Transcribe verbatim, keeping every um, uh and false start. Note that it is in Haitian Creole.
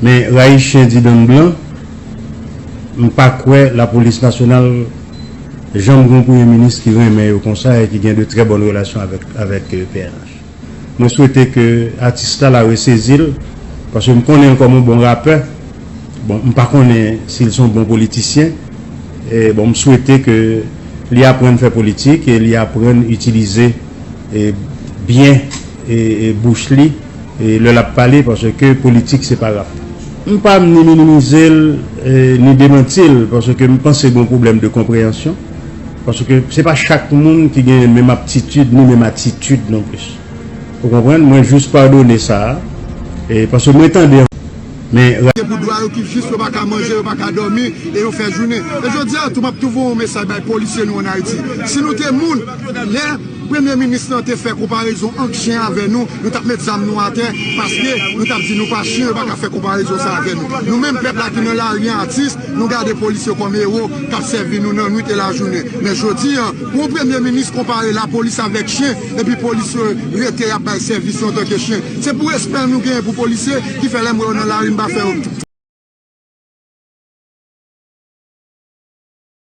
Men rayi chen di dan blan, m pa kwè lapolis nasyonal janm gen yon premye minis ki renmen yo konsa e ki gen de trè bòn relasyon avèk, avèk, eh, P N H. Mwen swete ke atis la, la resezi l, paske m konnen l kòm yon bon rapè. Bon, m pa konnen si l se yon bon politisyen. E, bon, m swete ke li aprann fè politik e li aprann itilize, e, byen, e, e, bouch li, e, lè l ap pale, paske politik se pa rap. M pa ni minimize l, e, ni demanti l, paske m panse gen yon pwoblèm de konpreyansyon. Paske se pa chak moun ki gen menm aptitid ni menm atitid non plis. Ou konprann? Mwen jis padone sa a. E, paske mwen tande, men ra- Pou dwa yo ki jis, yo pa ka manje, yo pa ka dòmi, e yo fè jounen. E jodi a tou, m ap tou voye yon mesaj bay polisye nou ann Ayiti. Si nou te moun, lè premye minis lan te fè konparezon ant chen avè nou, nou t ap met zam nou atè, paske nou t ap di nou pa chen, yo pa ka fè konparezon sa avè nou. Nou menm pèp la ki nan lari an, atis, nou gade polis yo kòm ewo k ap sèvi nou nan nwit e lajounen. Men jodi a, pou yon premye minis konpare lapolis avèk chen, epi polis yo rete y ap bay sèvis yo antanke chen. Se pou respè nou genyen pou polisye ki fè lè m wè yo nan lari, m pa fè yo